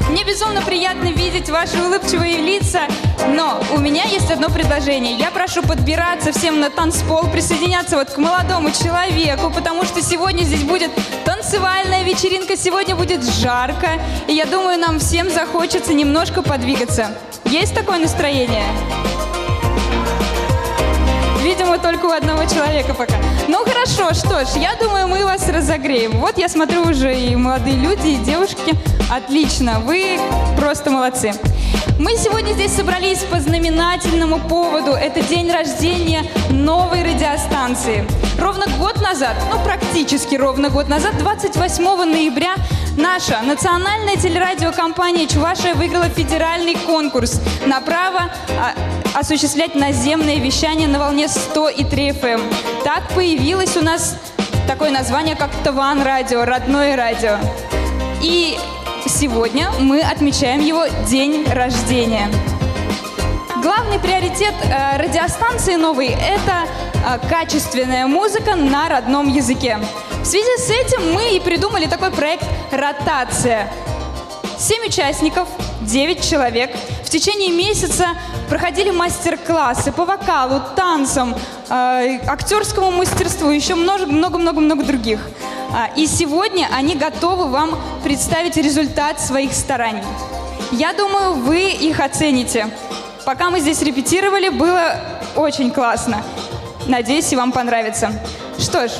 Мне безумно приятно видеть ваши улыбчивые лица, но у меня есть одно предложение. Я прошу подбираться всем на танцпол, присоединяться вот к молодому человеку, потому что сегодня здесь будет танцевальная вечеринка, сегодня будет жарко, и я думаю, нам всем захочется немножко подвигаться. Есть такое настроение? Видимо, только у одного человека пока. Ну хорошо, что ж, я думаю, мы вас разогреем. Вот я смотрю уже и молодые люди, и девушки. Отлично, вы просто молодцы. Мы сегодня здесь собрались по знаменательному поводу. Это день рождения новой радиостанции. Ровно год назад, ну практически ровно год назад, 28 ноября, наша национальная телерадиокомпания «Чувашия» выиграла федеральный конкурс на право осуществлять наземное вещание на волне 103 FM. Так появилось у нас такое название, как Таван радио, родное радио. И сегодня мы отмечаем его день рождения. Главный приоритет радиостанции новой – это качественная музыка на родном языке. В связи с этим мы и придумали такой проект «Ротация». 7 участников, 9 человек. В течение месяца проходили мастер-классы по вокалу, танцам, актерскому мастерству, еще много-много-много других. И сегодня они готовы вам представить результат своих стараний. Я думаю, вы их оцените. Пока мы здесь репетировали, было очень классно. Надеюсь, и вам понравится. Что ж,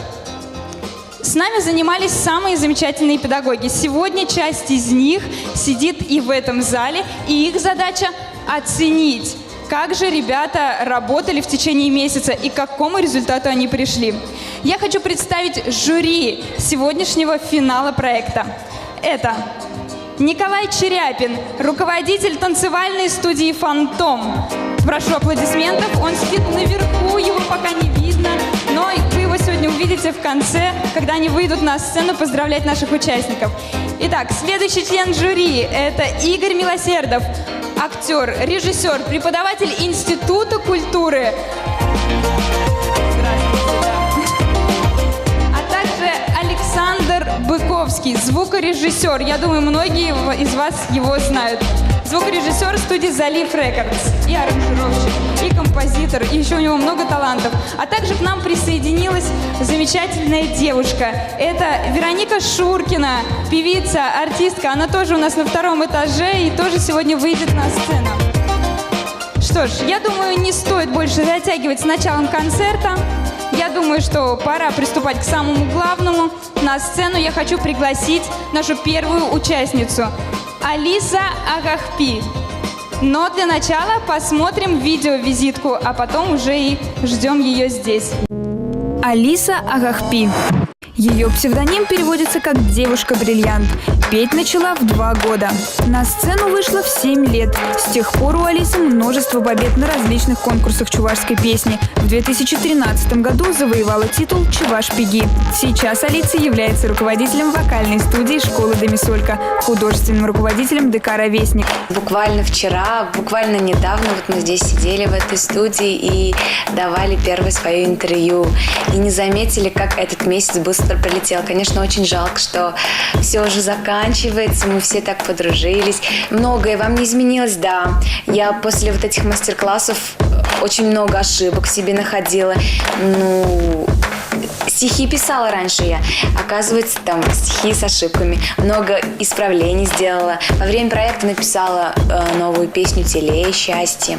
с нами занимались самые замечательные педагоги. Сегодня часть из них сидит и в этом зале, и их задача оценить, как же ребята работали в течение месяца и к какому результату они пришли. Я хочу представить жюри сегодняшнего финала проекта. Это Николай Черяпин, руководитель танцевальной студии «Фантом». Прошу аплодисментов. Он сидит наверху, его пока не видно, но вы его сегодня увидите в конце, когда они выйдут на сцену поздравлять наших участников. Итак, следующий член жюри – это Игорь Милосердов, актер, режиссер, преподаватель Института культуры. Здравствуйте, да. А также Александр Быковский, звукорежиссер. Я думаю, многие из вас его знают. Звукорежиссер студии «Залив Рекордс» и аранжировщик, и композитор, и еще у него много талантов. А также к нам присоединилась замечательная девушка. Это Вероника Шуркина, певица, артистка. Она тоже у нас на втором этаже и тоже сегодня выйдет на сцену. Что ж, я думаю, не стоит больше затягивать с началом концерта. Я думаю, что пора приступать к самому главному. На сцену я хочу пригласить нашу первую участницу – Алиса Агахпи. Но для начала посмотрим видеовизитку, а потом уже и ждем ее здесь. Алиса Агахпи. Ее псевдоним переводится как «девушка-бриллиант». Петь начала в 2 года. На сцену вышла в 7 лет. С тех пор у Алисы множество побед на различных конкурсах чувашской песни. В 2013 году завоевала титул «Чуваш-Пиги». Сейчас Алиса является руководителем вокальной студии школы «Домисолька», художественным руководителем ДК «Ровесник». Буквально вчера, буквально недавно вот мы здесь сидели в этой студии и давали первое свое интервью. И не заметили, как этот месяц быстро пролетел. Конечно, очень жалко, что все уже заканчивается, мы все так подружились. Многое вам не изменилось, да. Я после вот этих мастер-классов очень много ошибок в себе находила. Ну, стихи писала раньше я. Оказывается, там стихи с ошибками. Много исправлений сделала. Во время проекта написала новую песню «Теле счастье».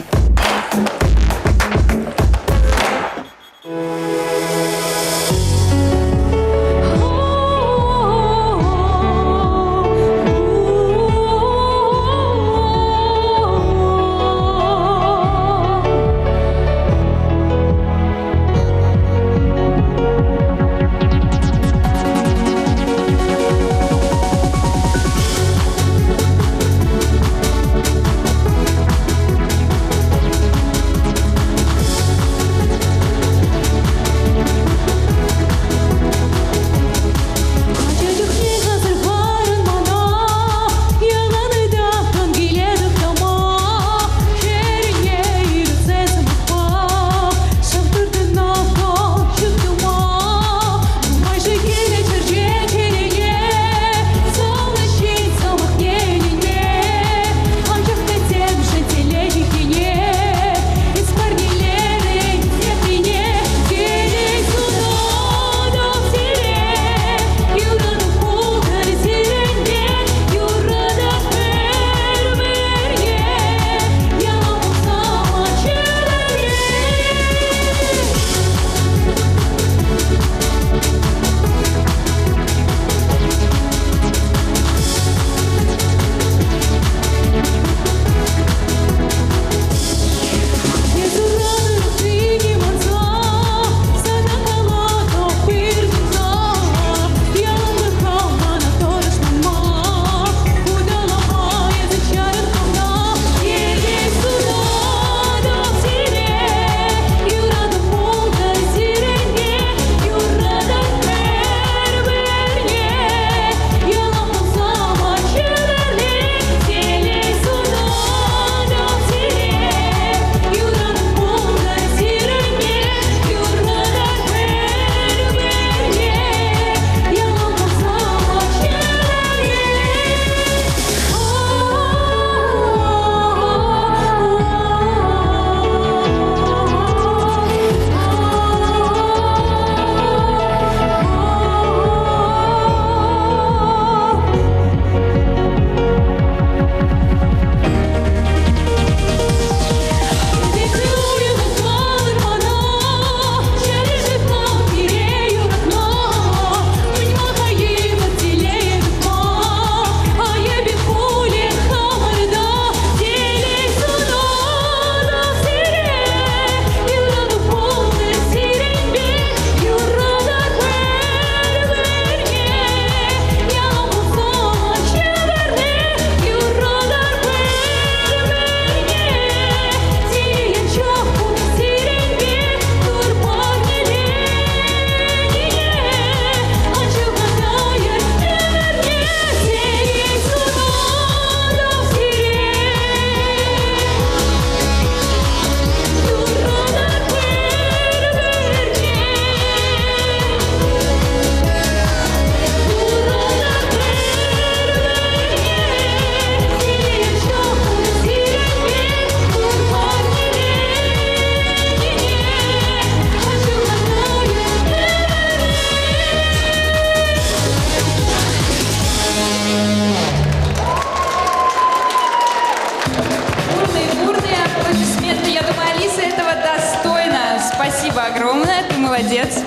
Молодец.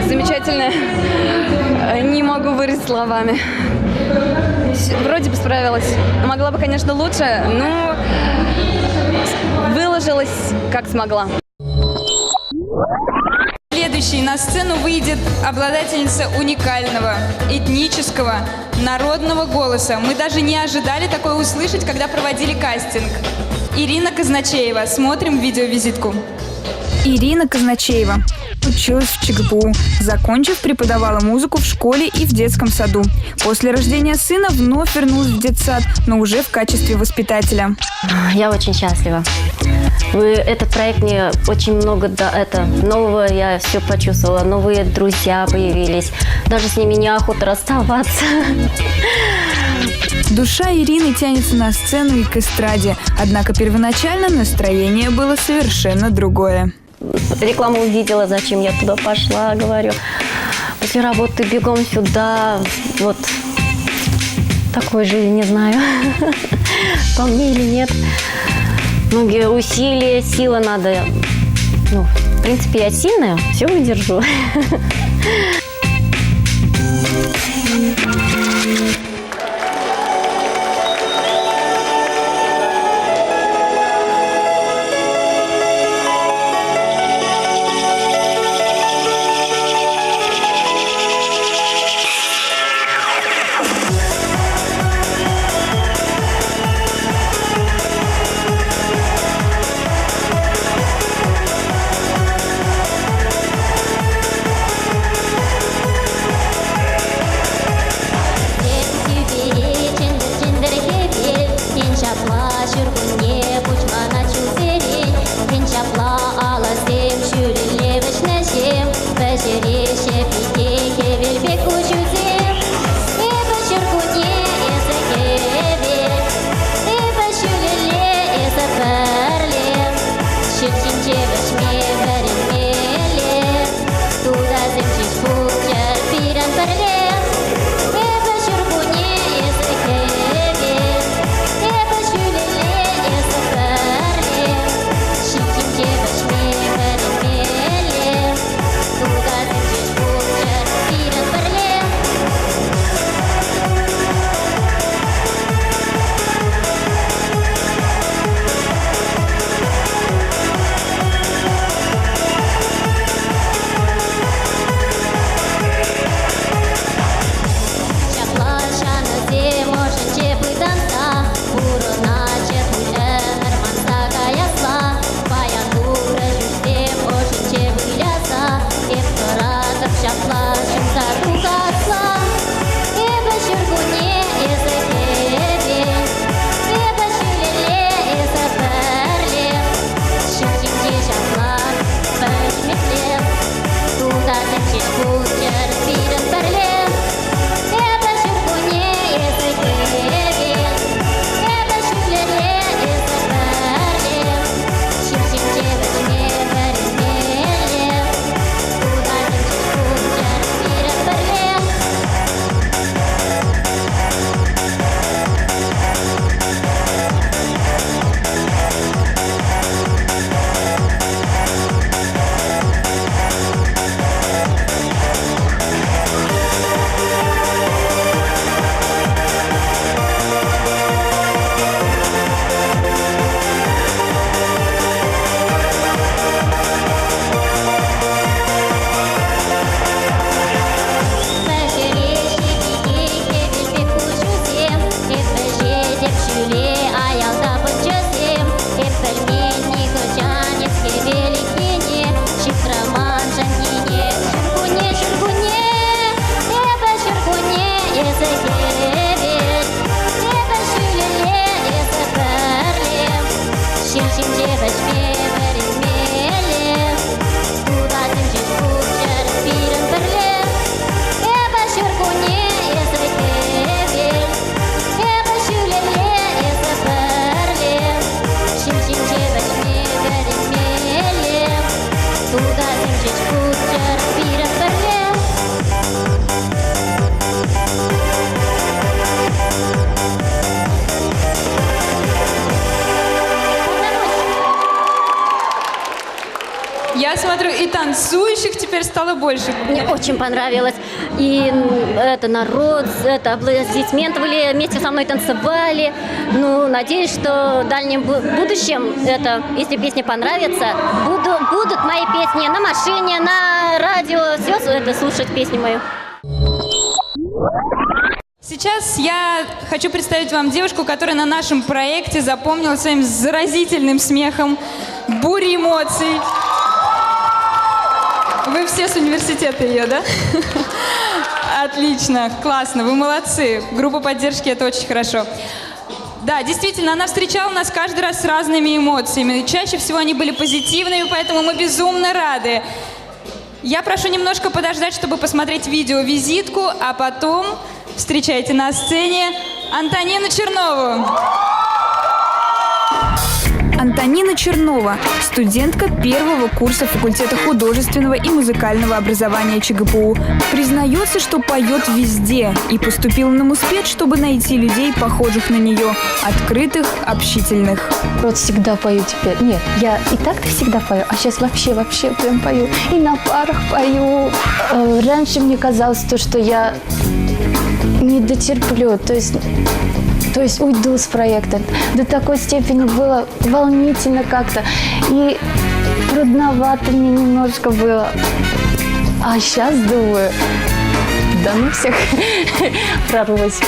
Замечательно. Не могу выразить словами. Вроде бы справилась. Могла бы, конечно, лучше, но выложилась как смогла. Следующей на сцену выйдет обладательница уникального, этнического, народного голоса. Мы даже не ожидали такое услышать, когда проводили кастинг. Ирина Казначеева. Смотрим видеовизитку. Ирина Казначеева. Училась в ЧГПУ. Закончив, преподавала музыку в школе и в детском саду. После рождения сына вновь вернулась в детсад, но уже в качестве воспитателя. Я очень счастлива. Этот проект мне очень много да, это, нового я все почувствовала. Новые друзья появились. Даже с ними неохота расставаться. Душа Ирины тянется на сцену и к эстраде. Однако первоначально настроение было совершенно другое. Рекламу увидела, зачем я туда пошла, говорю. После работы бегом сюда. Вот такой жизни не знаю, по мне или нет. Многие усилия, сила надо. Ну, в принципе, я сильная, все выдержу. теперь стало больше. Мне очень понравилось. И это народ, это аплодисменты были, вместе со мной танцевали. Ну, надеюсь, что в дальнем будущем, это, если песня понравится, буду, будут мои песни на машине, на радио, все это слушать песню мою. Сейчас я хочу представить вам девушку, которая на нашем проекте запомнила своим заразительным смехом, бурей эмоций. Вы все с университета ее, да? Отлично, классно, вы молодцы. Группа поддержки – это очень хорошо. Да, действительно, она встречала нас каждый раз с разными эмоциями. Чаще всего они были позитивными, поэтому мы безумно рады. Я прошу немножко подождать, чтобы посмотреть видео-визитку, а потом встречайте на сцене Антонину Чернову. Антонина Чернова, студентка первого курса факультета художественного и музыкального образования ЧГПУ, признается, что поет везде и поступила на Муспед, чтобы найти людей, похожих на нее, открытых, общительных. Вот всегда пою теперь. Нет, я и так-то всегда пою, а сейчас вообще, вообще прям пою. И на парах пою. Раньше мне казалось то, что я не дотерплю, то есть уйду с проекта. До такой степени было волнительно как-то. И трудновато мне немножко было. А сейчас думаю, да ну всех, прорвусь.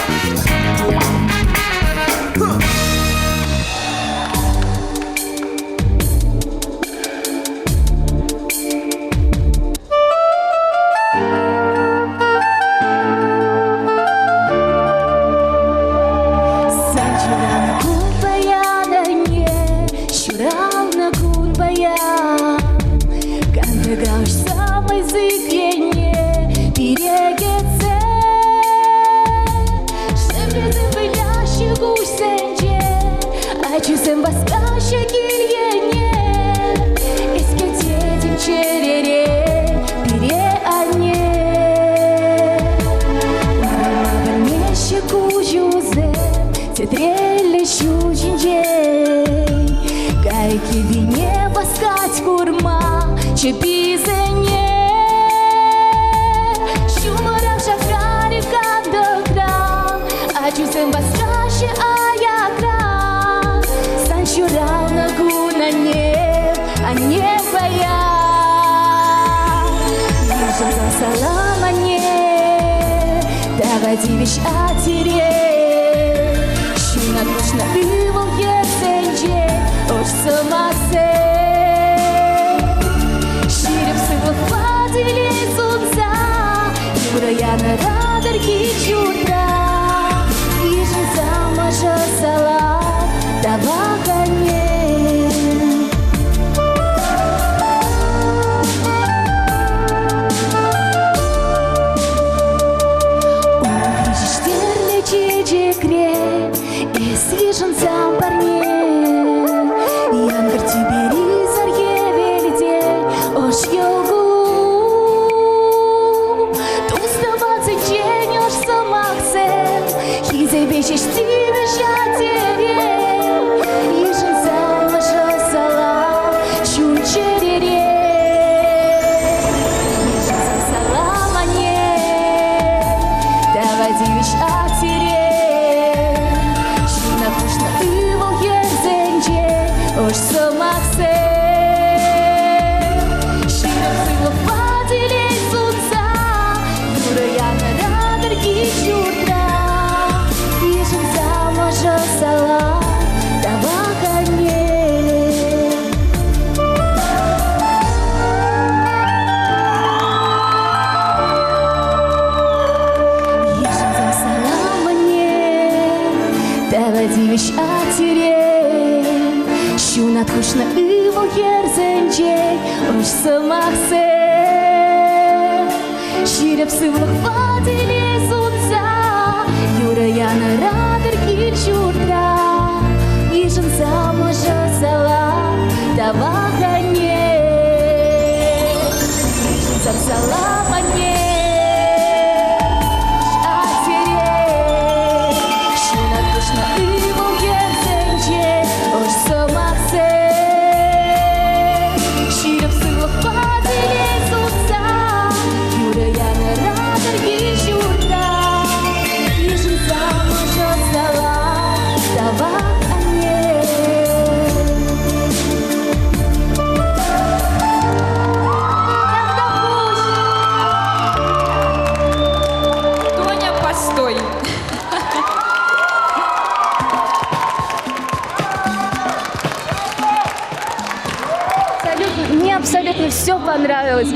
понравилось.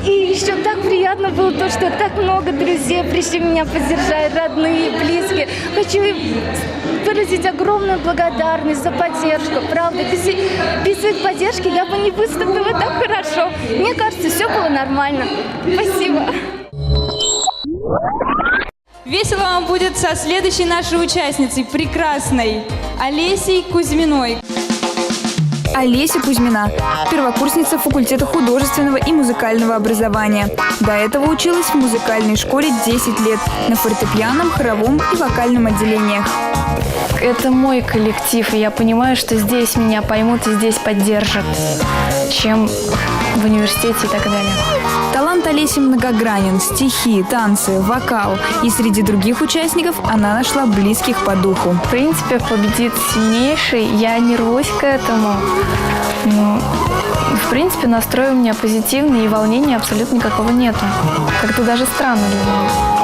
И еще так приятно было то, что так много друзей пришли меня поддержать, родные, близкие. Хочу им выразить огромную благодарность за поддержку. Правда, без, без их поддержки я бы не выступила так хорошо. Мне кажется, все было нормально. Спасибо. Весело вам будет со следующей нашей участницей, прекрасной Олесей Кузьминой. Олеся Кузьмина, первокурсница факультета художественного и музыкального образования. До этого училась в музыкальной школе 10 лет на фортепианном, хоровом и вокальном отделениях. Это мой коллектив, и я понимаю, что здесь меня поймут и здесь поддержат, чем в университете и так далее. Талант Олеси многогранен – стихи, танцы, вокал. И среди других участников она нашла близких по духу. В принципе, победит сильнейший. Я не рвусь к этому. Но, в принципе, настрой у меня позитивный, и волнения абсолютно никакого нету. Как-то даже странно для меня.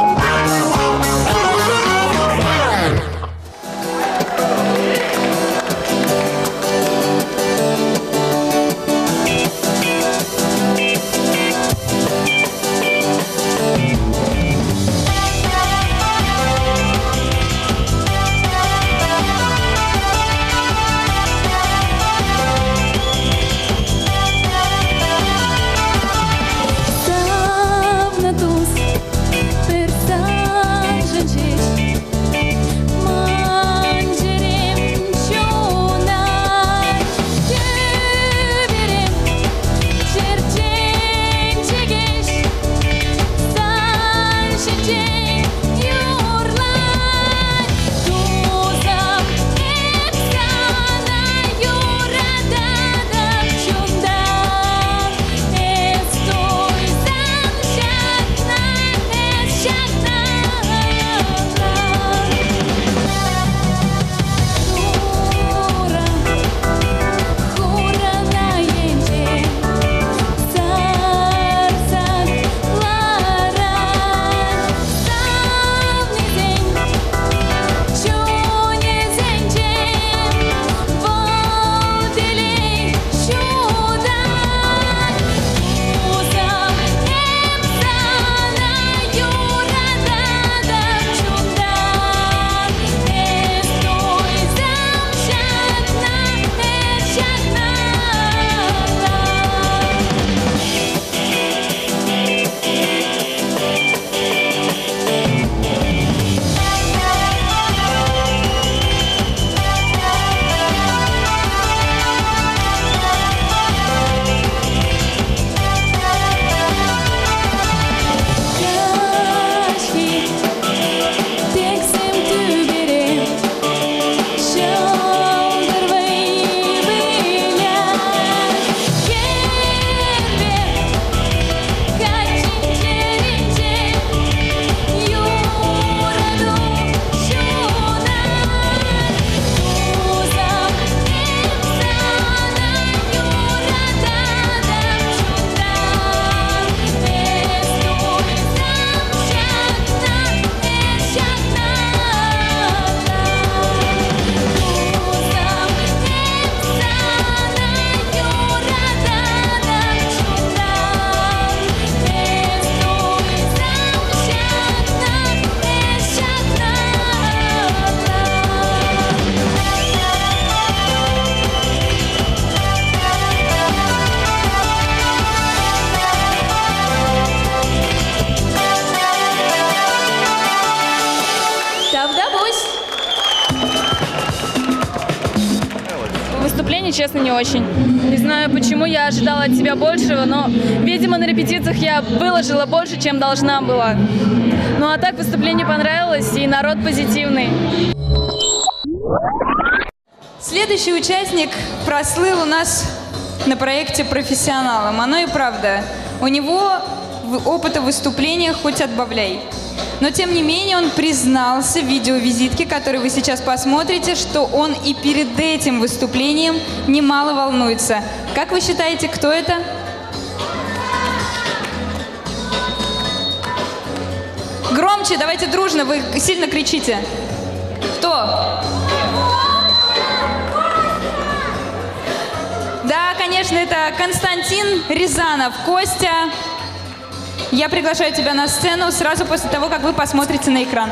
Выступление, честно, не очень. Не знаю, почему я ожидала от себя большего, но, видимо, на репетициях я выложила больше, чем должна была. Ну а так выступление понравилось, и народ позитивный. Следующий участник прослыл у нас на проекте профессионалом. Оно и правда. У него опыта выступления хоть отбавляй. Но, тем не менее, он признался в видеовизитке, которую вы сейчас посмотрите, что он и перед этим выступлением немало волнуется. Как вы считаете, кто это? Громче, давайте дружно, вы сильно кричите. Кто? Да, конечно. конечно, это Константин Рязанов. Костя, я приглашаю тебя на сцену сразу после того, как вы посмотрите на экран.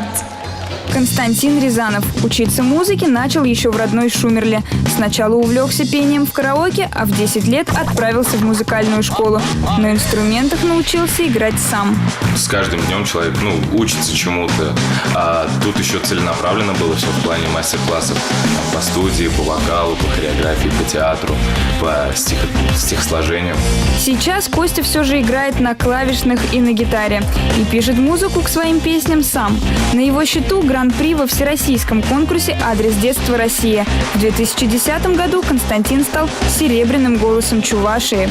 Константин Рязанов. Учиться музыке начал еще в родной Шумерле. Сначала увлекся пением в караоке, а в 10 лет отправился в музыкальную школу. На инструментах научился играть сам. С каждым днем человек, ну, учится чему-то. А тут еще целенаправленно было все в плане мастер-классов по студии, по вокалу, по хореографии, по театру, по стихосложению. Сейчас Костя все же играет на клавишных и на гитаре. И пишет музыку к своим песням сам. На его счету гран-при во всероссийском конкурсе «Адрес детства Россия». В 2010 году Константин стал серебряным голосом Чувашии.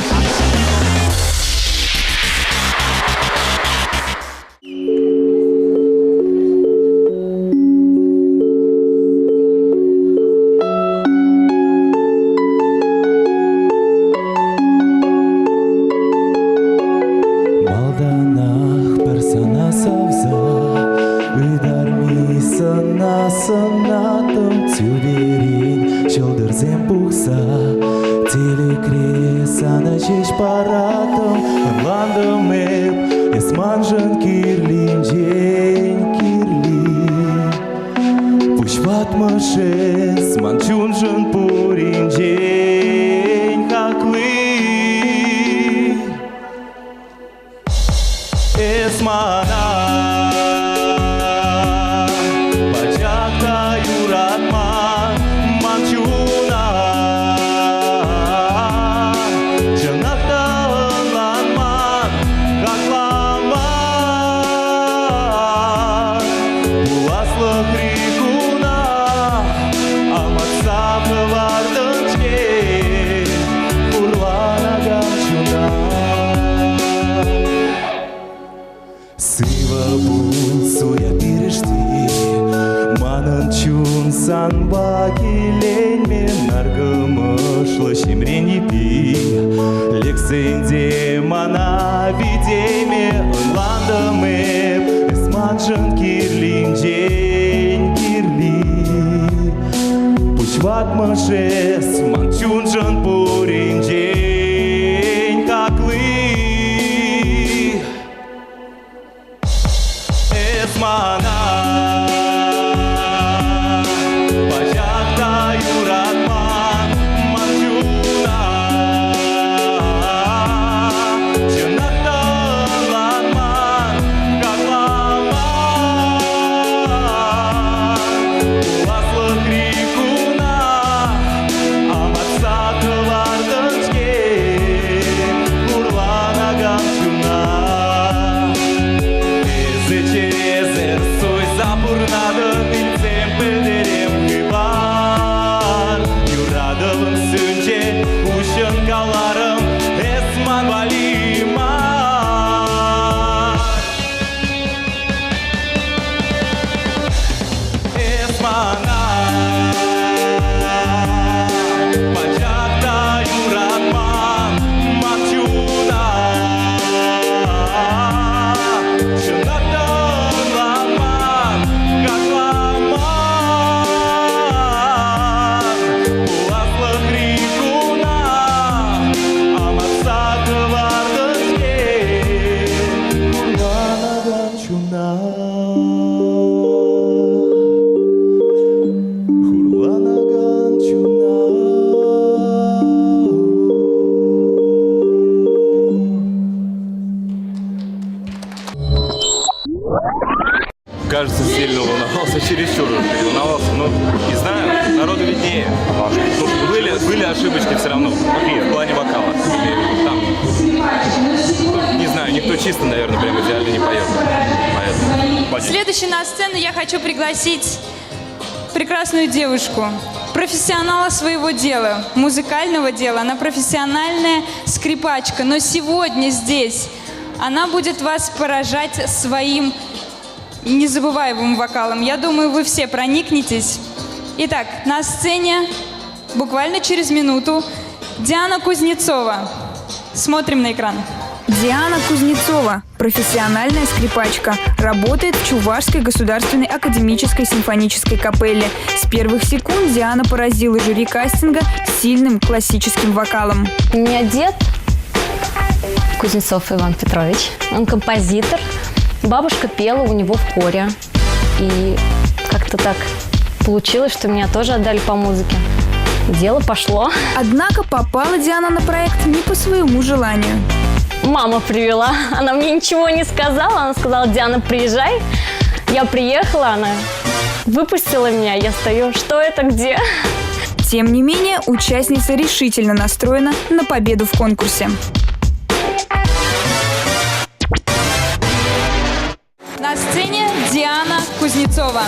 Малтанах пӗр сана савса Ытарми сӑна сӑнаттӑм тӳперен Ҫӑлтӑрсем пухса Тӗлӗкре сана ҫеҫ параттӑм Ӑнлантӑм эп, эс маншӑн кирлинчен кирли Пуҫ ватмӑш эс ман чуншӑн пуринчен хакли Эс мана пачах та юратман ман чуна чӑнах та ӑнланман хакламан пуласлӑхри куна амантса хӑвартӑн-ҫке хурланакан чуна. Сывӑ пул, суя пирӗшти, манӑн чун санпа киленме наркӑмӑшлӑ ҫӗмрен йӗппи. Лексен те мана витейме ӑнлантӑм эп, эс маншӑн кирлинчен кирли. Пуҫ ватмӑш эс ман чуншӑн пуринчен хакли. Эс мана пачах та юратман ман чуна чӑнах та ӑнланман хакламан пуласлӑхри куна амантса хӑвартӑн-ҫке хурланакан чуна. Эсӗ чӗресӗр суйса пурӑнатӑн, илтсем пӗлтерем хыпар. Юратӑвӑм сӳнчӗ, уҫҫӑн каларӑм, эс ман валли мар. Эс мана пачах та юратман ман чуна чӑнах та ӑнланман хакламан пуласлӑхри куна амантса хӑвартӑн-ҫке хурланакан чуна. Хурланакан чуна. Кажется, сильно волновался, чересчур уж переволновался. Ну, не знаю, народу виднее. Ну, были ошибочки все равно. В плане вокала. Имею в виду, там, ну, не знаю, никто чисто, наверное, прям идеально не поет. Поэтому. Следующей на сцену я хочу пригласить прекрасную девушку, профессионала своего дела, музыкального дела. Она профессиональная скрипачка, но сегодня здесь она будет вас поражать своим незабываемым вокалом. Я думаю, вы все проникнетесь. Итак, на сцене буквально через минуту Диана Кузнецова. Смотрим на экран. Диана Кузнецова, профессиональная скрипачка, работает в Чувашской государственной академической симфонической капелле. С первых секунд Диана поразила жюри кастинга сильным классическим вокалом. У меня дед Кузнецов Иван Петрович, он композитор. Бабушка пела у него в хоре. И как-то так получилось, что меня тоже отдали по музыке. Дело пошло. Однако попала Диана на проект не по своему желанию. Мама привела. Она мне ничего не сказала. Она сказала, Диана, приезжай. Я приехала, она выпустила меня. Я стою, что это, где? Тем не менее, участница решительно настроена на победу в конкурсе. На сцене Диана Кузнецова.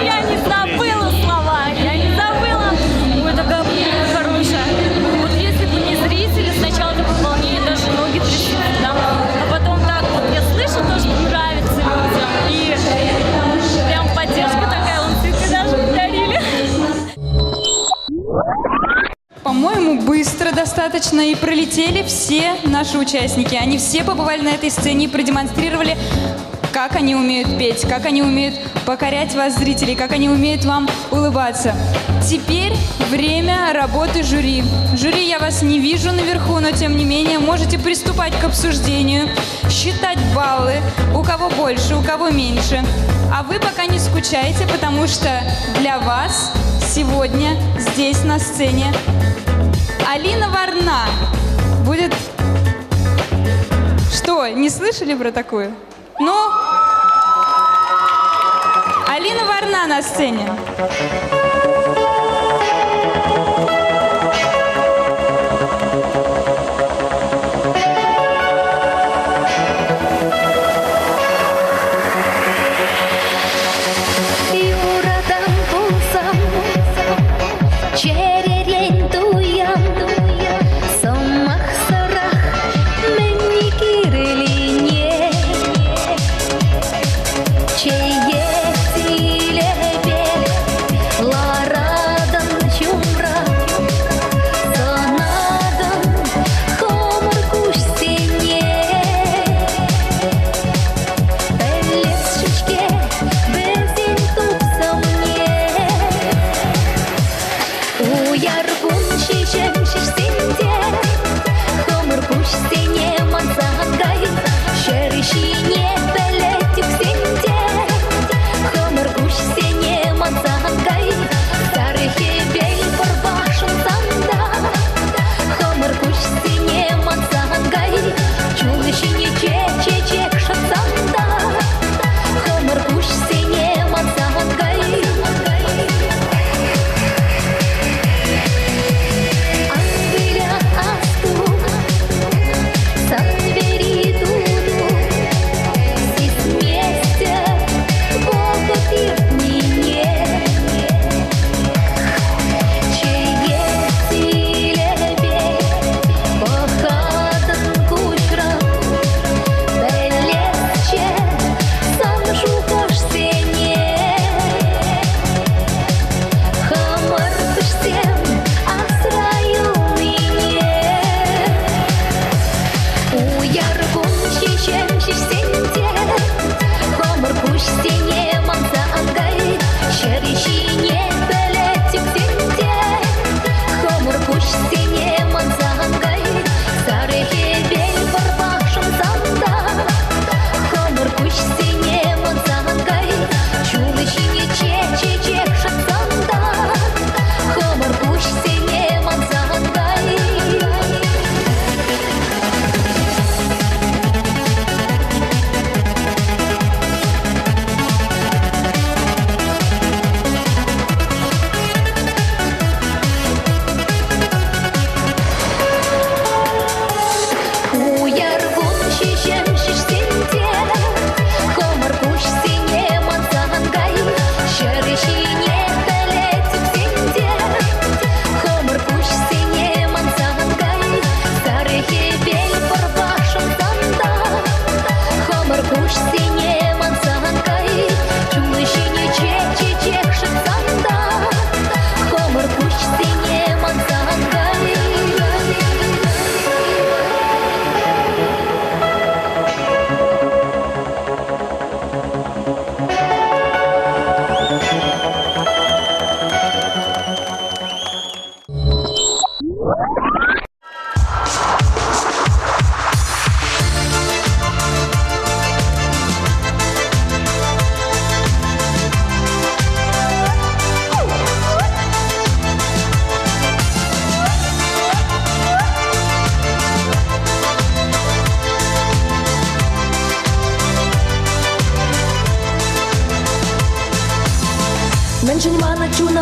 Я не забыла слова, я не забыла. Ой, такая хорошая. Вот если бы не зрители, сначала такое волнение, даже ноги трясутся, да? А потом так вот я слышу то, что нравится людям. И прям поддержка такая, вон цветы даже подарили. По-моему, быстро достаточно и пролетели все наши участники. Они все побывали на этой сцене и продемонстрировали, как они умеют петь, как они умеют покорять вас, зрителей, как они умеют вам улыбаться. Теперь время работы жюри. Жюри, я вас не вижу наверху, но тем не менее можете приступать к обсуждению, считать баллы, у кого больше, у кого меньше. А вы пока не скучайте, потому что для вас сегодня здесь на сцене Алина Варна будет... Что, не слышали про такую? Ну, Алина Варна на сцене.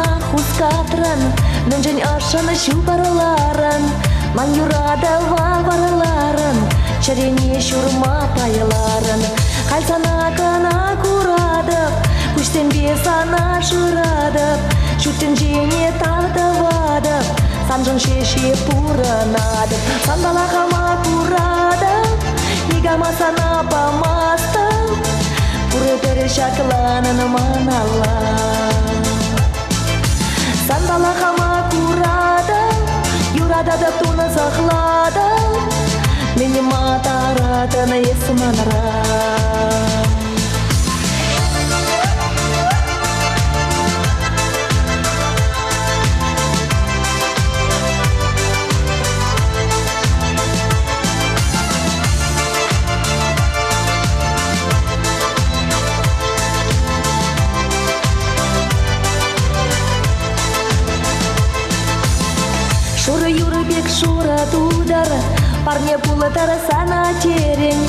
чуна хускатрӑн, мӗншӗн ӑшшӑн ҫупӑрларӑн, ман юратӑва варларӑн, чӗрене ҫурма пайларӑн. Халь сана кӑна куратӑп, куҫсемпе сана шыратӑп, ҫут тӗнчене тав тӑватӑп, саншӑн ҫеҫ эп пурӑнатӑп. Санпала хама куратӑп, никама сана памастӑп, пурпӗр ҫакланӑн маналла. Санпала хама куратӑп, юрататӑп, тунсӑхлатӑп, мӗн-ма таратӑн эс манран? Шурӑ юрӑ пек шурӑ тутӑр, парне пултӑр сана терӗн.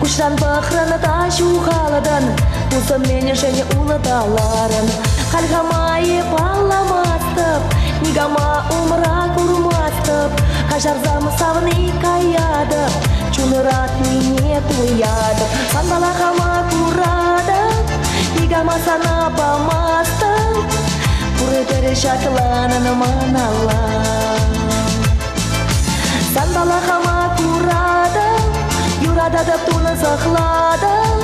Куҫран пӑхрӑн та ҫухалатӑн, тусӑм мӗншӗн улталарӑн. Халь хама эп палламастӑп, никама умра курмастӑп. Каҫарсам савни каятӑп, чун ыратнине туятӑп. Санпала хама куратӑп, никама сана памастӑп. Пурпӗр ҫакланӑн маналла. Санпала хама куратӑп, юрататӑп, тунсӑхлатӑп.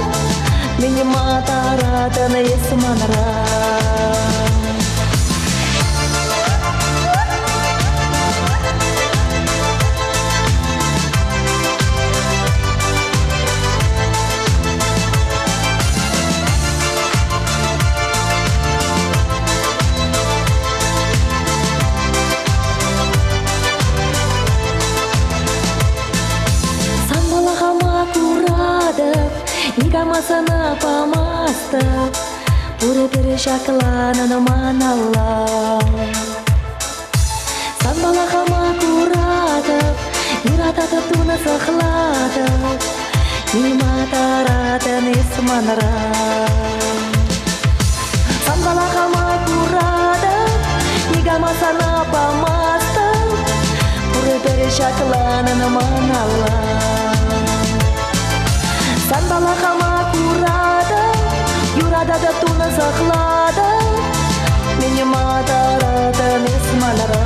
Мӗн-ма таратӑн эс манран? Санпала хама куратӑп, никама сана памастӑп. Пурӗпӗр ҫакланӑн маналла. Санпала хама куратӑп, юрататӑп, тунсӑхлатӑп. Нима таратӑн эс манран. Санпала хама куратӑп, никама сана памастӑп. Пурӗпӗр ҫакланӑн маналла. Санпала хама куратӑп, юрататӑп, тунсӑхлатӑп. Мӗн-ма таратӑн эс манран?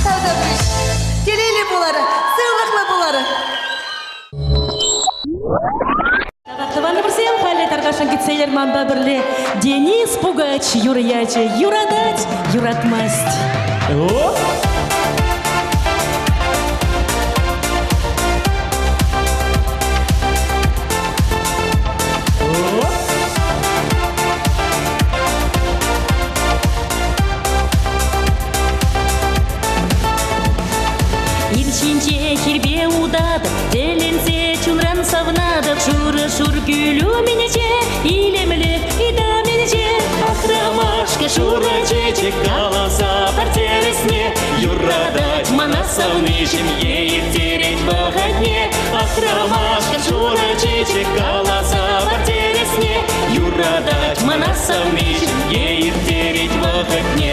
Тавтапуҫ. Телейлӗ пулар, сывлӑхлӑ пулар. Тӑванӑмӑрсем халӗ тархасшӑн кӗтсе илер манпа пӗрле Денис Пугач юрӑ ячӗ юратать, юратмасть. Оп! Ир ҫинче хирпе утатӑп, тӗлӗнсе чунран савнатӑп. Шурӑ шур кӳл умӗнче, илемлӗх ытамӗнче. Ах, ромашка, шурӑ чечек, каласа пар тӗрӗсне. Юратать мана савни, ҫемье ирттерет вӑхӑтне. Ах, ромашка, шурӑ чечек, каласа пар тӗрӗсне. Юратать мана савни, ҫемье ирттерет вӑхӑтне.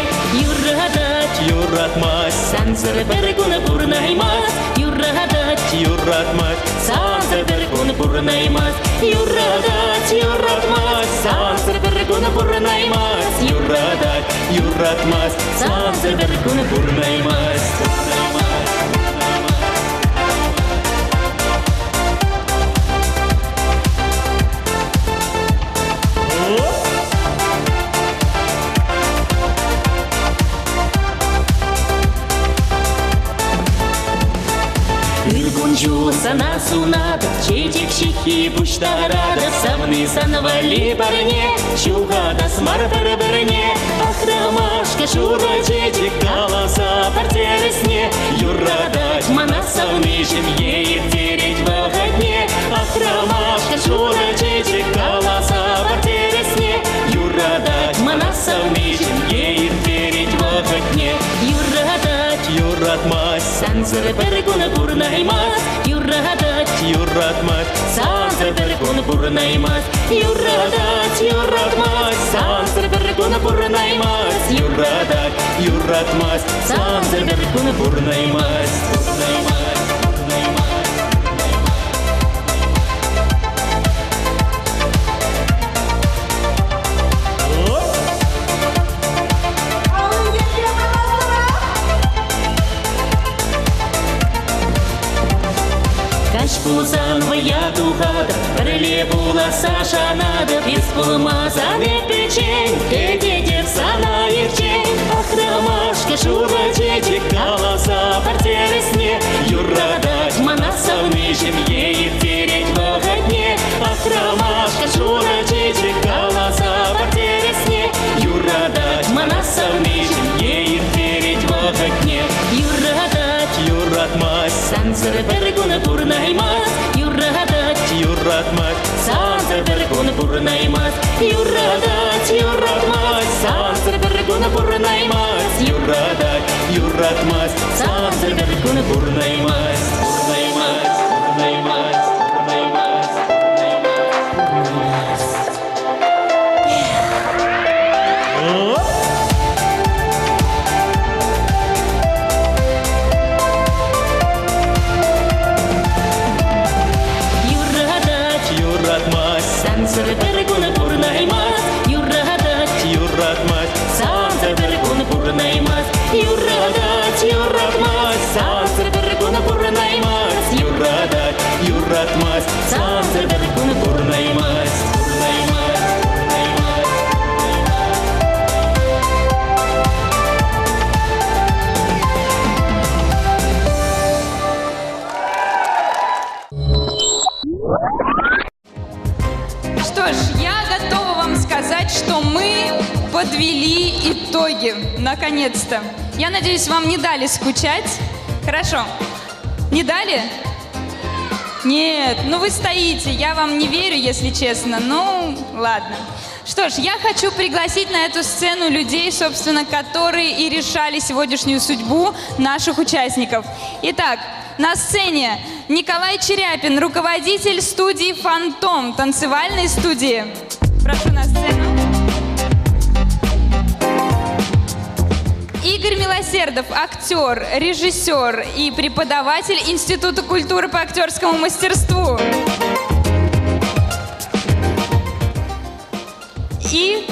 Юратать, юратмасть, сансӑр пӗр кун пурӑнаймасть. Юратать, юратмасть, сансӑр пӗр кун пурӑнаймасть. Юратать, юратмасть, сансӑр пӗр кун пурӑнаймасть. Юратать, юратмасть, сансӑр пӗр кун пурӑнаймасть. Ыр кун-ҫул сана сунатӑп. Чечек ҫыххи пуҫтаратӑп, савни сан валли парне, ҫухатас мар пӗр-пӗрне. Ах, ромашка, шурӑ чечек, каласа пар тӗрӗсне, юратать мана савниҫӗм, е ирттерет вӑхӑтне. Ах, ромашка, шурӑ чечек, каласа пар тӗрӗсне, юратать мана савниҫӗм, е ирттерет вӑхӑтне. Юратать, юратмасть, сансӑр пӗр кун пурӑнаймасть, юратать, юратмасть, сансӑр пӗр кун пурӑнаймасть, юратать, юратмасть, сансӑр пӗр кун пурӑнаймасть, юратать, юратмасть, сансӑр пӗр кун пурӑнаймасть, пурӑнаймасть. Каҫ пулсан вӑя тухатӑп, пӗрле пуласса шанатӑп, эс пулмасан эп пӗччен, кӗтетӗп сана ирччен. Ах, ромашка, шурӑ чечек, каласа пар тӗрӗсне, юратать мана савниҫӗм, е ирттерет вӑхӑтне. Ах, ромашка, шурӑ чечек, каласа пар тӗрӗсне, юратать мана савниҫӗм, е ирттерет вӑхӑтне. Юратать, юратмасть, сансӑр пӗр кун пурӑнаймасть, юратать, юратмасть, сансӑр пӗр кун пурӑнаймасть, юратать, юратмасть, сансӑр пӗр кун пурӑнаймасть, юратать, юратмасть, сансӑр пӗр кун пурӑнаймасть, пурӑнаймасть, пурӑнаймасть, пурӑнаймасть, пурӑнаймасть. Юратать, юратмасть, сансӑр пӗр кун пурӑнаймасть, юратать, юратмасть, сансӑр пӗр кун пурӑнаймасть, юратать, юратмасть, сансӑр пӗр кун пурӑнаймасть, юратать, юратмасть, сансӑр пӗр кун пурӑнаймасть, пурӑнаймасть, пурӑнаймасть. Что ж, я готова вам сказать, что мы подвели итоги. Наконец-то. Я надеюсь, вам не дали скучать. Хорошо. Не дали? Нет, ну вы стоите, я вам не верю, если честно. Ну, ладно. Что ж, я хочу пригласить на эту сцену людей, собственно, которые и решали сегодняшнюю судьбу наших участников. Итак, на сцене Николай Черяпин, руководитель студии «Фантом», танцевальной студии. Прошу на сцену. Игорь Милосердов, актер, режиссер и преподаватель Института культуры по актерскому мастерству. И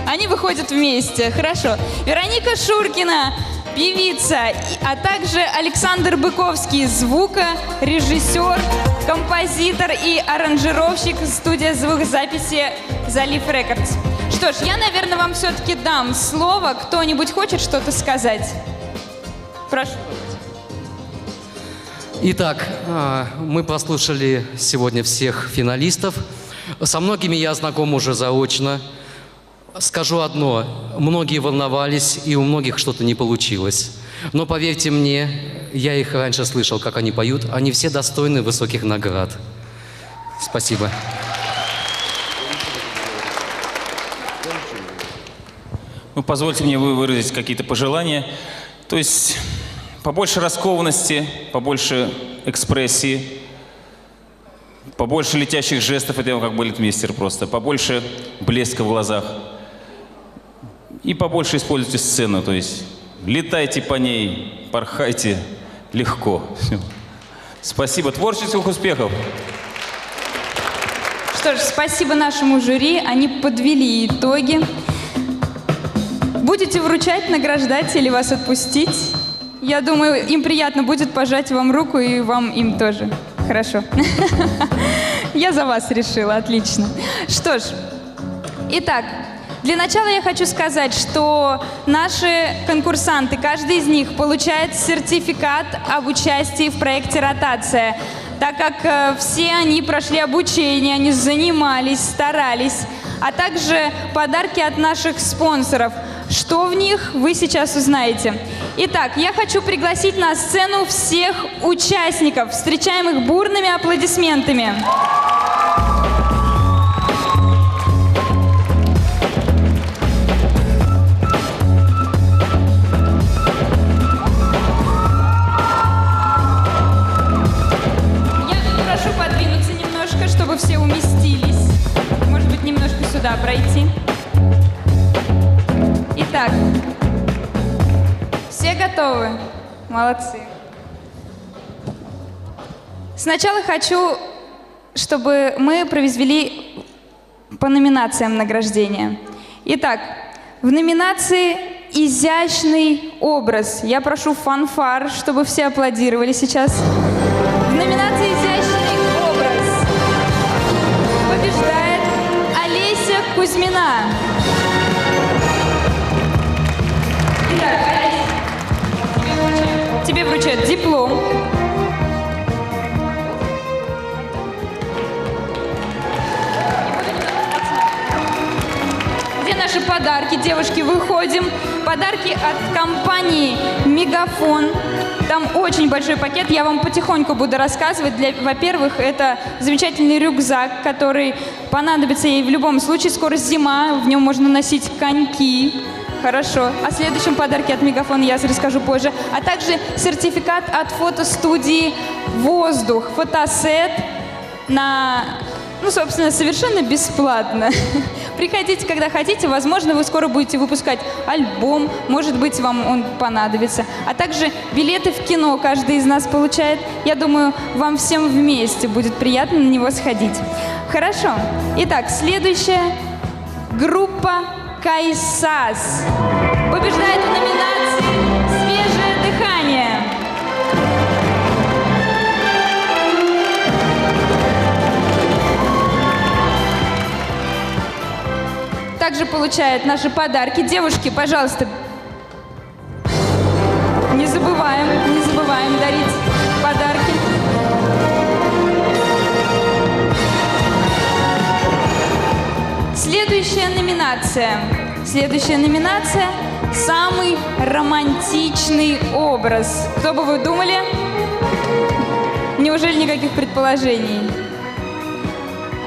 они выходят вместе. Хорошо. Вероника Шуркина, певица, а также Александр Быковский, звукорежиссер, композитор и аранжировщик студии звукозаписи «Залив Рекордс». Что ж, я, наверное, вам все-таки дам слово. Кто-нибудь хочет что-то сказать? Прошу. Итак, мы послушали сегодня всех финалистов. Со многими я знаком уже заочно. Скажу одно, многие волновались, и у многих что-то не получилось. Но поверьте мне, я их раньше слышал, как они поют, они все достойны высоких наград. Спасибо. Ну, позвольте мне выразить какие-то пожелания. То есть побольше раскованности, побольше экспрессии, побольше летящих жестов, это я как балетмейстер просто, побольше блеска в глазах. И побольше используйте сцену, то есть летайте по ней, порхайте легко. Всё. Спасибо, творческих успехов! Что ж, спасибо нашему жюри, они подвели итоги. Будете вручать, награждать или вас отпустить? Я думаю, им приятно будет пожать вам руку и вам им тоже. Хорошо. Я за вас решила, отлично. Что ж, итак, для начала я хочу сказать, что наши конкурсанты, каждый из них получает сертификат об участии в проекте «Ротация». так как э, все они прошли обучение, они занимались, старались, а также подарки от наших спонсоров. Что в них, вы сейчас узнаете. Итак, я хочу пригласить на сцену всех участников. Встречаем их бурными аплодисментами. Я прошу подвинуться немножко, чтобы все уместились. Может быть, немножко сюда пройти. Итак, все готовы? Молодцы. Сначала хочу, чтобы мы произвели по номинациям награждения. Итак, в номинации «Изящный образ» я прошу фанфар, чтобы все аплодировали сейчас. В номинации «Изящный образ» побеждает Олеся Кузьмина. Итак, Олеся, тебе вручают диплом. Где наши подарки, девушки, выходим. Подарки от компании «Мегафон». Там очень большой пакет, я вам потихоньку буду рассказывать. Для, во-первых, это замечательный рюкзак, который понадобится ей в любом случае. Скоро зима, в нем можно носить коньки. Хорошо. О следующем подарке от Мегафона я расскажу позже. А также сертификат от фотостудии «Воздух». Фотосет на, ну, собственно, совершенно бесплатно. Приходите, когда хотите. Возможно, вы скоро будете выпускать альбом. Может быть, вам он понадобится. А также билеты в кино каждый из нас получает. Я думаю, вам всем вместе будет приятно на него сходить. Хорошо. Итак, следующая группа «Кайсас» побеждает в номинации «Свежее дыхание». Также получает наши подарки. Девушки, пожалуйста, не забываем, не забываем дарить подарки. Следующая номинация. Следующая номинация – самый романтичный образ. Кто бы вы думали? Неужели никаких предположений?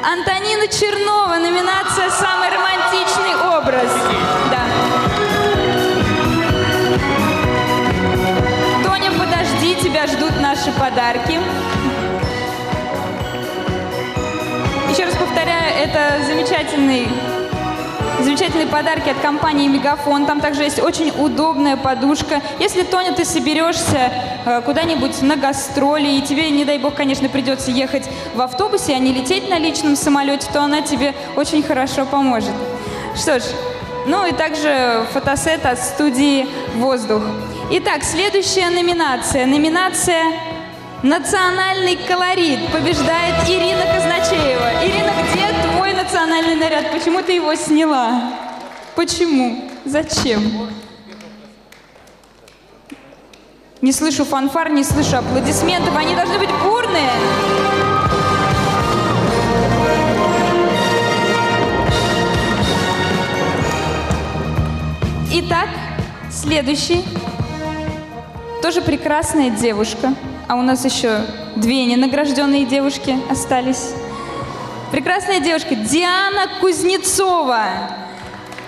Антонина Чернова, номинация «Самый романтичный образ». Да. Тоня, подожди, тебя ждут наши подарки. Еще раз повторяю, это замечательный, замечательные подарки от компании «Мегафон». Там также есть очень удобная подушка. Если, Тоня, ты соберешься куда-нибудь на гастроли, и тебе, не дай бог, конечно, придется ехать в автобусе, а не лететь на личном самолете, то она тебе очень хорошо поможет. Что ж, ну и также фотосет от студии «Воздух». Итак, следующая номинация. Номинация «Национальный колорит» побеждает Ирина Казначеева. Ирина, где твой национальный наряд? Почему ты его сняла? Почему? Зачем? Не слышу фанфар, не слышу аплодисментов. Они должны быть бурные. Итак, следующий. Тоже прекрасная девушка. А у нас еще две ненагражденные девушки остались. Прекрасная девушка Диана Кузнецова.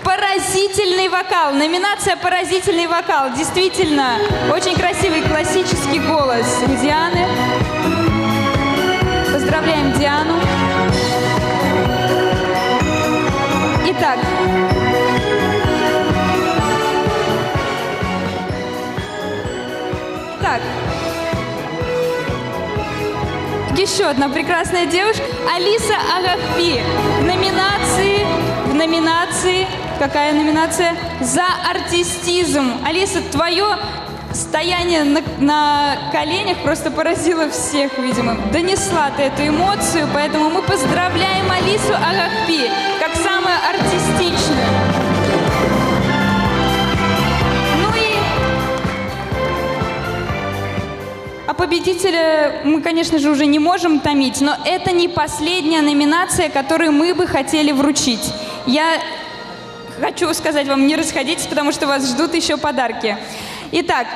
Поразительный вокал. Номинация «Поразительный вокал». Действительно, очень красивый классический голос у Дианы. Поздравляем Диану. Итак, так. Еще одна прекрасная девушка Алиса Агахпи в номинации, в номинации, какая номинация? За артистизм. Алиса, твое стояние на, на коленях просто поразило всех, видимо. Донесла ты эту эмоцию, поэтому мы поздравляем Алису Агахпи как самую артистичную. Ну и А победителя мы, конечно же, уже не можем томить, но это не последняя номинация, которую мы бы хотели вручить. Я хочу сказать вам, не расходитесь, потому что вас ждут еще подарки. Итак,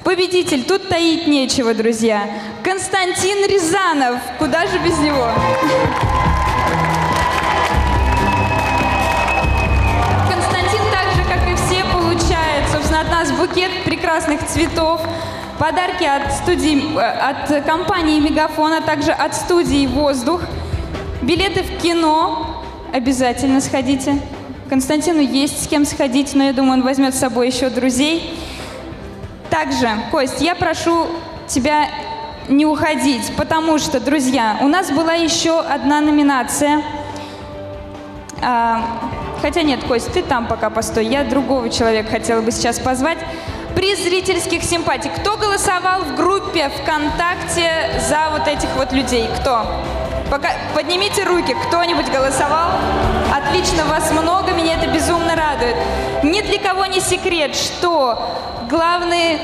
победитель, тут таить нечего, друзья. Константин Рязанов, куда же без него? Константин так же, как и все, получает, собственно, от нас букет прекрасных цветов, подарки от студии, от компании «Мегафон», а также от студии «Воздух», билеты в кино, обязательно сходите. Константину есть с кем сходить, но я думаю, он возьмет с собой еще друзей. Также, Кость, я прошу тебя не уходить, потому что, друзья, у нас была еще одна номинация. Хотя нет, Кость, ты там пока постой. Я другого человека хотела бы сейчас позвать. Приз зрительских симпатий. Кто голосовал в группе ВКонтакте за вот этих вот людей? Кто? Пока... Поднимите руки, кто-нибудь голосовал? Отлично, вас много, меня это безумно радует. Ни для кого не секрет, что главный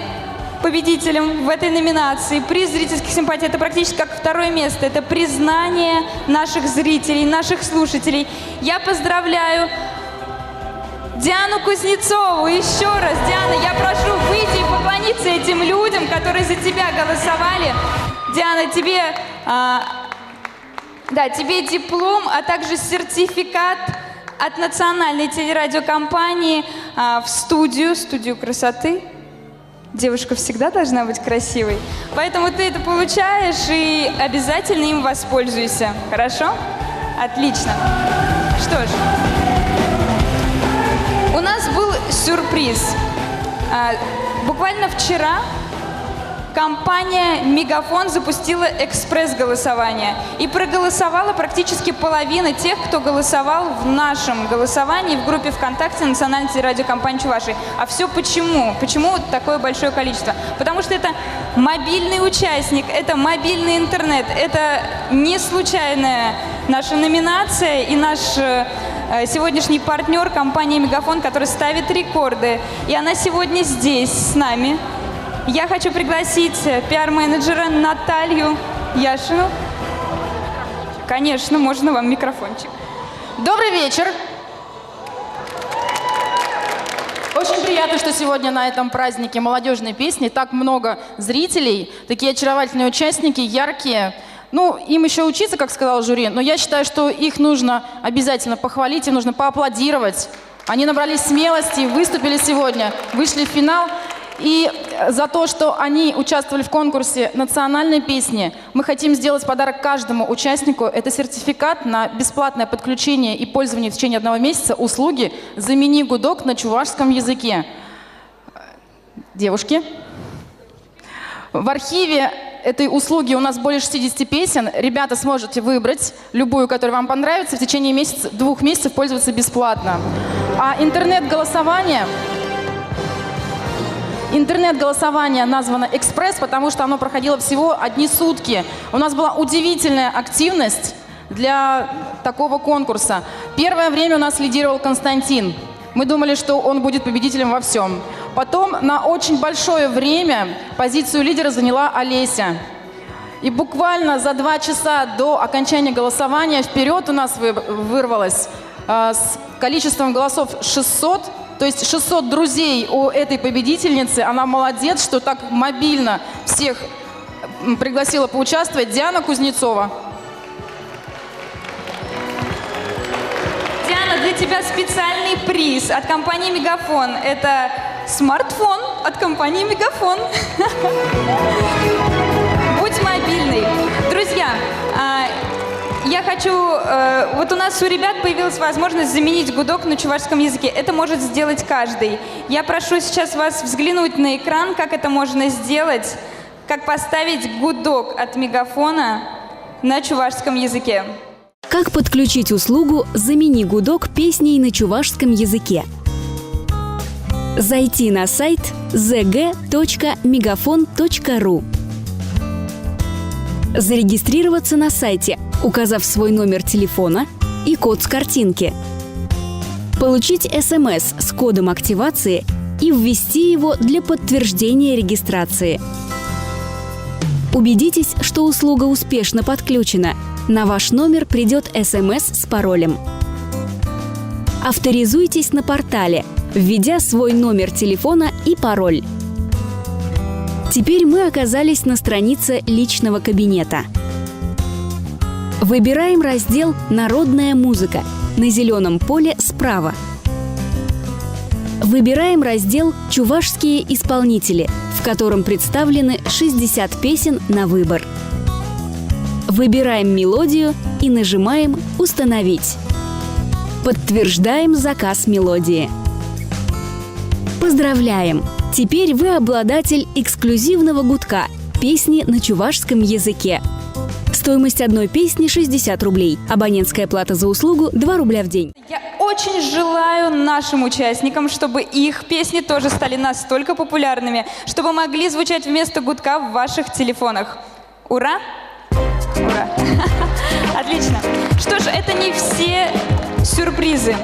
победителем в этой номинации приз зрительских симпатий — это практически как второе место. Это признание наших зрителей, наших слушателей. Я поздравляю Диану Кузнецову еще раз. Диана, я прошу выйти и поклониться этим людям, которые за тебя голосовали. Диана, тебе, тебе диплом, а также сертификат от национальной телерадиокомпании в студию красоты. Девушка всегда должна быть красивой. Поэтому ты это получаешь и обязательно им воспользуйся. Хорошо? Отлично. Что ж, у нас был сюрприз. Буквально вчера компания «Мегафон» запустила экспресс-голосование. И проголосовала практически половина тех, кто голосовал в нашем голосовании в группе ВКонтакте Национальной телерадиокомпании Чувашии. А все почему? Почему такое большое количество? Потому что это мобильный участник, это мобильный интернет, это не случайная наша номинация и наш сегодняшний партнер компания «Мегафон», которая ставит рекорды. И она сегодня здесь с нами. Я хочу пригласить пиар-менеджера Наталью Яшину. Конечно, можно вам микрофончик. Добрый вечер. Очень приятно, что сегодня на этом празднике молодежной песни так много зрителей, такие очаровательные участники, яркие. Ну, им еще учиться, как сказал жюри, но я считаю, что их нужно обязательно похвалить, им нужно поаплодировать. Они набрались смелости, выступили сегодня, вышли в финал. И за то, что они участвовали в конкурсе национальной песни, мы хотим сделать подарок каждому участнику. Это сертификат на бесплатное подключение и пользование в течение 1 месяца услуги «Замени гудок» на чувашском языке. Девушки, в архиве этой услуги у нас более 60 песен. Ребята, сможете выбрать любую, которая вам понравится, в течение месяца, 2 месяцев пользоваться бесплатно. А интернет-голосование... Интернет-голосование названо «Экспресс», потому что оно проходило всего одни сутки. У нас была удивительная активность для такого конкурса. Первое время у нас лидировал Константин. Мы думали, что он будет победителем во всем. Потом на очень большое время позицию лидера заняла Олеся. И буквально за 2 часа до окончания голосования вперед у нас вырвалось с количеством голосов 600. То есть 600 друзей у этой победительницы. Она молодец, что так мобильно всех пригласила поучаствовать. Диана Кузнецова. Диана, для тебя специальный приз от компании «Мегафон». Это смартфон от компании «Мегафон». Будь мобильной. Друзья, я хочу... Вот у нас у ребят появилась возможность заменить гудок на чувашском языке. Это может сделать каждый. Я прошу сейчас вас взглянуть на экран, как это можно сделать, как поставить гудок от мегафона на чувашском языке. Как подключить услугу «Замени гудок» песней на чувашском языке? Зайти на сайт zg.megafon.ru. Зарегистрироваться на сайте, указав свой номер телефона и код с картинки. Получить СМС с кодом активации и ввести его для подтверждения регистрации. Убедитесь, что услуга успешно подключена. На ваш номер придет СМС с паролем. Авторизуйтесь на портале, введя свой номер телефона и пароль. Теперь мы оказались на странице личного кабинета. Выбираем раздел «Народная музыка» на зеленом поле справа. Выбираем раздел «Чувашские исполнители», в котором представлены 60 песен на выбор. Выбираем мелодию и нажимаем «Установить». Подтверждаем заказ мелодии. Поздравляем! Теперь вы обладатель эксклюзивного гудка песни на чувашском языке. Стоимость одной песни 60 рублей. Абонентская плата за услугу 2 рубля в день. Я очень желаю нашим участникам, чтобы их песни тоже стали настолько популярными, чтобы могли звучать вместо гудка в ваших телефонах. Ура! Ура! Отлично. Что ж, это не все сюрпризы.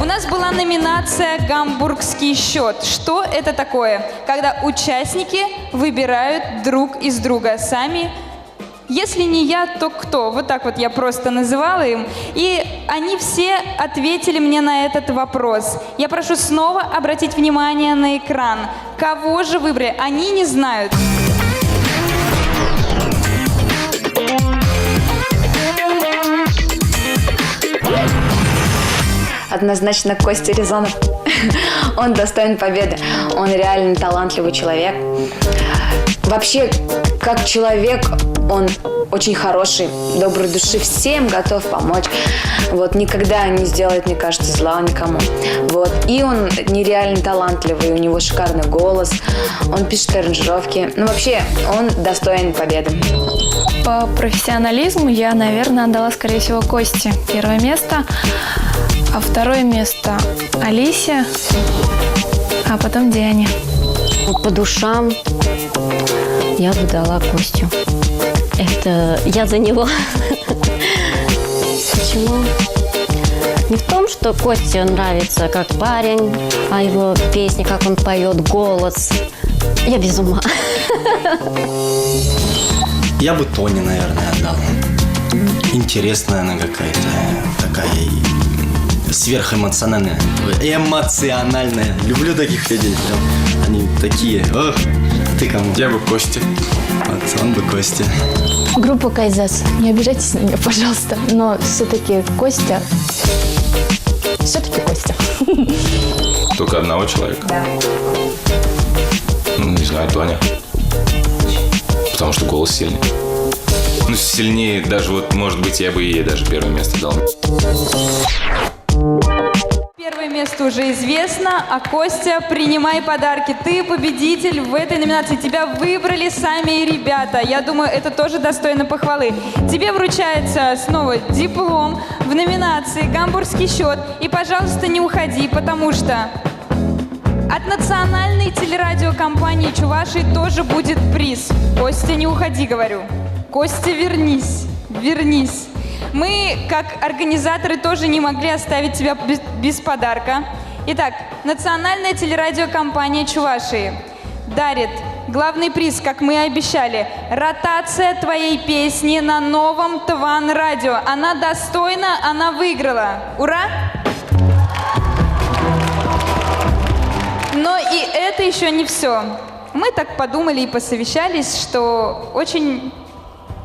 У нас была номинация «Гамбургский счет». Что это такое? Когда участники выбирают друг из друга сами. Если не я, то кто? Вот так вот я просто называла им. И они все ответили мне на этот вопрос. Я прошу снова обратить внимание на экран. Кого же выбрали? Они не знают. Однозначно Костя Резанов. Он достоин победы. Он реально талантливый человек. Вообще, как человек, он очень хороший, доброй души, всем готов помочь. Вот, никогда не сделает, мне кажется, зла никому. Вот. И он нереально талантливый, у него шикарный голос, он пишет аранжировки. Ну, вообще, он достоин победы. По профессионализму я, наверное, отдала, скорее всего, Косте первое место, а второе место Алисе, а потом Диане. По душам я бы дала Костю. Это я за него. Почему? Не в том, что Косте нравится как парень, а его песни, как он поет, голос. Я без ума. Я бы Тони, наверное, отдал. Интересная она какая-то, такая сверхэмоциональная. Эмоциональная. Люблю таких людей. Прям. Они такие. Ох, а ты кому? Я бы Косте. Вот, он бы Косте. Группа Кайзас. Не обижайтесь на меня, пожалуйста, но все-таки Костя... Все-таки Костя. Только одного человека? Да. Ну, не знаю, Тоня. Потому что голос сильный. Ну, сильнее даже, вот, может быть, я бы ей даже первое место дал. Первое место уже известно, а Костя, принимай подарки. Ты победитель в этой номинации. Тебя выбрали сами ребята. Я думаю, это тоже достойно похвалы. Тебе вручается снова диплом в номинации «Гамбургский счет». И, пожалуйста, не уходи, потому что от национальной телерадиокомпании Чувашии тоже будет приз. Костя, не уходи, говорю. Костя, вернись, вернись. Мы, как организаторы, тоже не могли оставить тебя без подарка. Итак, национальная телерадиокомпания Чувашии дарит главный приз, как мы и обещали, ротация твоей песни на новом Тван Радио. Она достойна, она выиграла. Ура! Но и это еще не все. Мы так подумали и посовещались, что очень...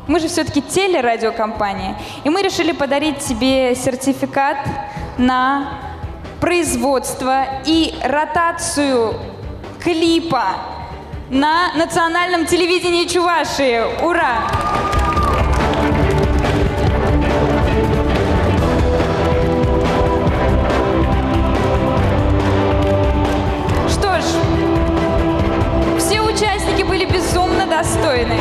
Мы же все-таки телерадиокомпания. И мы решили подарить тебе сертификат на производство и ротацию клипа на национальном телевидении Чувашии. Ура! Что ж, все участники были безумно достойны.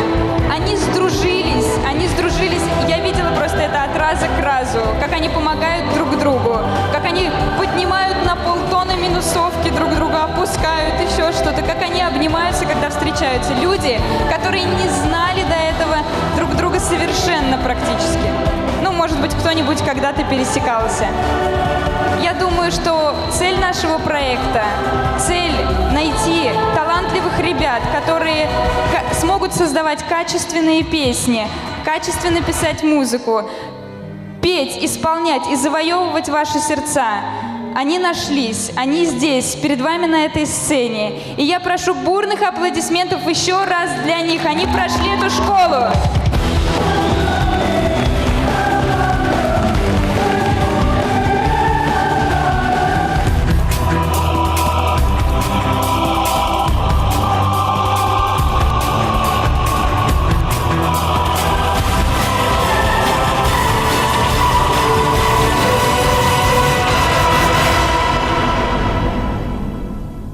Они сдружились, они сдружились. Я видела просто это от раза к разу, как они помогают друг другу, как они поднимают на полтона минусовки друг друга, опускают еще что-то, как они обнимаются, когда встречаются. Люди, которые не знали до этого друг друга совершенно практически. Ну, может быть, быть, кто-нибудь когда-то пересекался. Я думаю, что цель нашего проекта, цель найти талантливых ребят, которые смогут создавать качественные песни, качественно писать музыку, петь, исполнять и завоевывать ваши сердца. Они нашлись, они здесь, перед вами на этой сцене. И я прошу бурных аплодисментов еще раз для них. Они прошли эту школу.